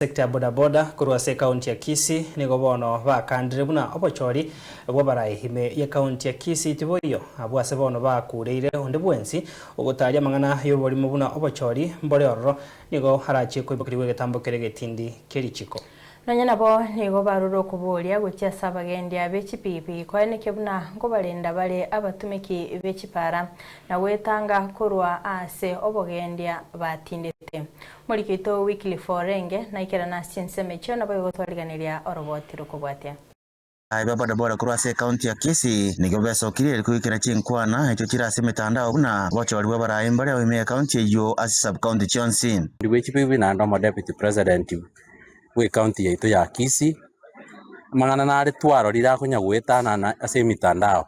Sector ya bodaboda korwa ase ekaunti ya Kisii nigo bono bakandire buna obochori bw'abarai ime y'ekaunti ya Kisii tiboiyo abwo ase bono bakureire onde bwensi ogotaria amang'ana y'oborimo buna obochori mbore ororo nigo arachie koimokerigwa egetambo keria egetindi ki'erichiko. Nonya nabo nigo barure okoboria gochia ase abagendia be chipigipigi koenekia buna nkobarenda bare abatumeki be chipara na gwetanga korwa ase obogendia batindete. Moriki oito Wycliffe Orenge naikerane ase chinsemo echio naboigo gotwariganeria oroboti rokobwatia. Aye ba bodaboda korwa ase ekaunti ya Kisii nigo besokirie eri koikera chinkwana echio chire ase emetandao buna obochori bw'abarai mbare ime y'ekaunti eyio ase chisubcounty chionsi. Bwe chibibi naende omo deputy president bwe county yaito ya Kisii, amang'ana nare twarorire akonya goetanana ase emitandao.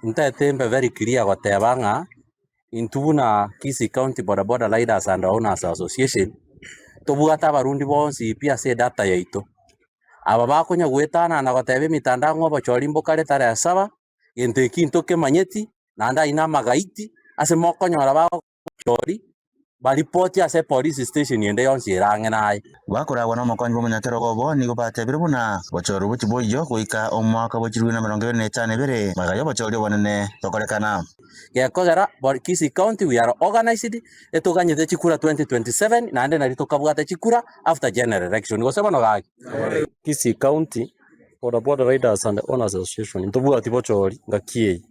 Ntaete mbe very clear goteba ng'a Intwe buna Kisii County Boda Boda Riders and Owners Association, tobwate abarundi bonsi pi ase edata yaito. Aba bakonya goetanana goteba emitandao ng'a obochori mbokare tarehe saba, gento eki ntokemanyeti, naende ayio na amagaiti, ase mokonyora bagochori, baripoti ase epolice station ende yonsi ere ang'e naye. Bakoragwa nomokonyi bw'omonyakerogo obo nigo batebire buna bochori obo tiboiyo goika omwaka bwe chilifu na emerongo ebere na etano ebere magega y'obochori obonene tokorekana. Gekogera Kisii County we are organized, etoganyete chikura 2027 naende nari tokabwate chikura after general election gose bono gaki? Kisii County Boda Boda Riders and Owners Association ntobwati bochori ngaki eye,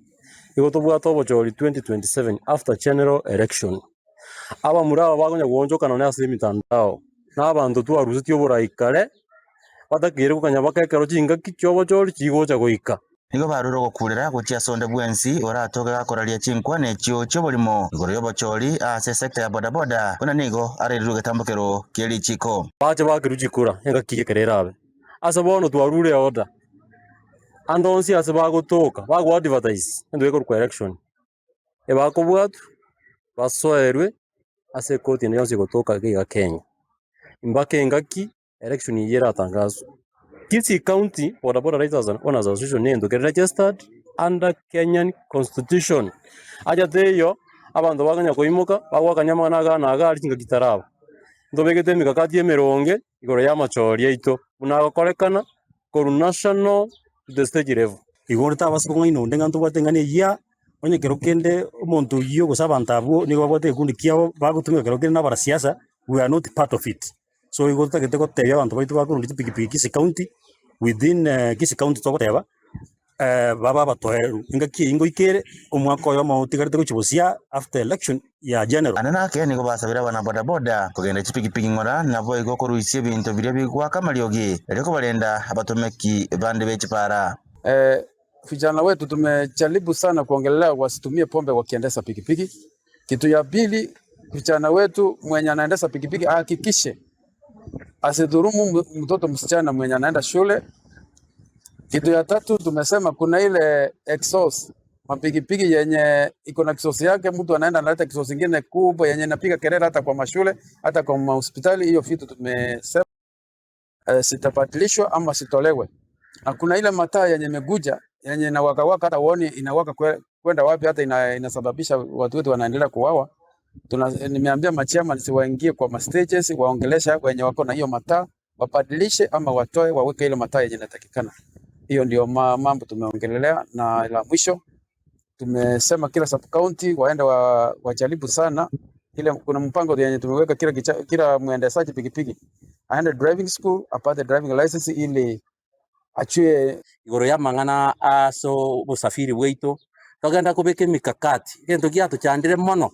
nigo tobwate obochori 2027 after general election. Abamura aba bakonya goonchoka nonye ase emitandao, na abanto twarusetie oborai kare, batakeire gokanya mpaka ekero chingaki chi'obochori chigocha goika. Nigo barure ogokuurera gochia ase onde bwensi oratoke gakoraria chinkwana echio chi'oborimo igoro y'obochori ase esecta ya bodaboda, buna nigo arairirwe egetambokero kie richiiko. Bache bakerwe chikura engaki ekero erabe. Ase bono twarure eorder, ande onsi ase bagotoka bago advertise egento gekorokwa election. Ebakobwatwa basoerwe ase ekoti ende yonsi egotoka iga iga Kenya, mpaka engaki election eyio eratangaswe. Kisii County Boda Boda Riders and Owners Association nento kere registered under Kenyan constitution. Acha teiyo abanto bakonya koimoka bagoakania amang'ana iga na iga aria chingaki chitaraba. Ntobegete emikakati emeronge igoro ya amachori aito buna agokorekana korwa national to the state level. Igo ore tabasa kong'aina onde ng'a ntobwate eng'ana eyia, onye kero kende omonto oyio gose abanto abwo nigo babwate egekundi kiabo bagotumeka kero kende na abarasiasa, we are not part of it. So igo totagete gotebia abanto baito bakorwa chipikipiki Kisii County, within Kisii County togoteba, babe abatoeru, engaki eyio ngoika ere, omwaka oyomo otigarete gochia bosia after election ya general. Ande nake nigo basabire abana bodaboda kogenda chipikipiki ng'ora naboigo koruisia ebinto biria bigoaka amariogi erio kobarenda abatomeki bande be chipara. Vijana wetu tumejaribu sana kuongelelea wasitumie pombe wakiendesha pikipiki. Kitu ya pili, vijana wetu mwenye anaendesha pikipiki ahakikishe asidhurumu mtoto msichana mwenye anaenda shule. Kitu ya tatu tumesema kuna ile exhaust mapikipiki yenye iko na exhaust yake, mtu anaenda analeta exhaust ingine kubwa yenye inapiga kelele hata kwa mashule hata kwa mahospitali. Hiyo vitu tumesema sitabadilishwa ama sitolewe. Na kuna ile mataa yenye imeguja yenye inawaka waka hata uone inawaka kwenda wapi, hata inasababisha watu wetu wanaendelea kuwawa. Nimeambia machairman waingie kwa ma stages waongelesha wenye wako na hiyo mataa wabadilishe ama watoe waweke ile mataa yenye inatakikana. Hiyo ndio mambo tumeongelelea, na la mwisho tumesema kila sub county waende wajaribu sana ile, kuna mpango yenye tumeweka kila, kila mwendeshaji pikipiki aende driving school apate driving license ili achue Igoro y'amang'ana ase obosafiri bwaito, togenda kobeka emikakati, egento giatochandire mono,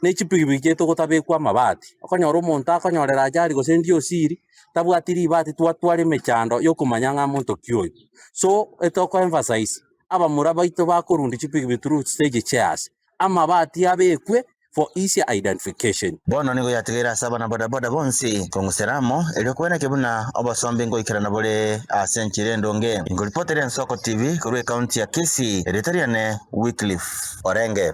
ne chipikipiki chiaito gotabekwa amabati, okonyora omonto akonyorera ajali gose ndi osiri, tabwati ribati twatwara emechando yokomanya ng'a monto ki oyo. So, etoko emphasize, abamura baito bakorundia chipikipiki through stage chairs, amabati abekwe for easier identification. Bono nigo yatigaire ase abana bodaboda bonsi kong'usera amo, erio kweneke buna obosombi ngoikerana bore ase enchera endonge. Ingoripotera Ensoko TV korwa ecounty ya Kisii, erieta riane Wycliffe Orenge.